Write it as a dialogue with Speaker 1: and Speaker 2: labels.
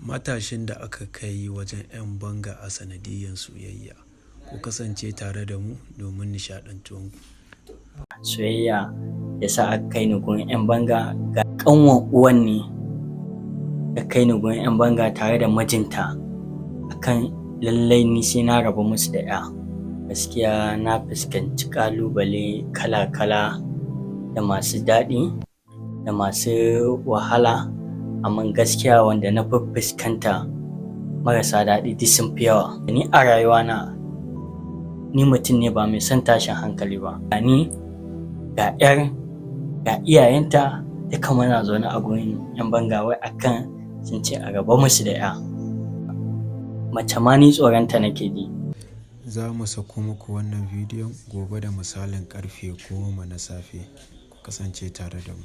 Speaker 1: Matashin da aka kai wajen 'yan banga a sanadiyyar soyayya. Ku kasance tare da mu domin nishaɗantuwanku.
Speaker 2: Soyayya ya sa aka kai ni gurin 'yan banga. Ga ƙanwar uwan ne ta kai ni gurin 'yan banga tare da mijinta akan lallai ni sai na rabu musu da 'ya. Gaskiya na fuskanci ƙalubale kala-kala, da masu daɗi da masu wahala, amma gaskiya wanda na fi fuskanta, marasa daɗi duk sun fi yawa. Ni a rayuwana, ni mutum ne ba mai son tashin hankali ba. Ni ga 'yar ga iyayenta, duka muna zaune a gurin 'yan banga, wai akan sun ce a raba musu da 'ya. Mace ma ni tsoronta nake ji.
Speaker 1: Za mu sako muku wannan bidiyon gobe da misalin karfe 10 na safe. Ku kasance tare da mu.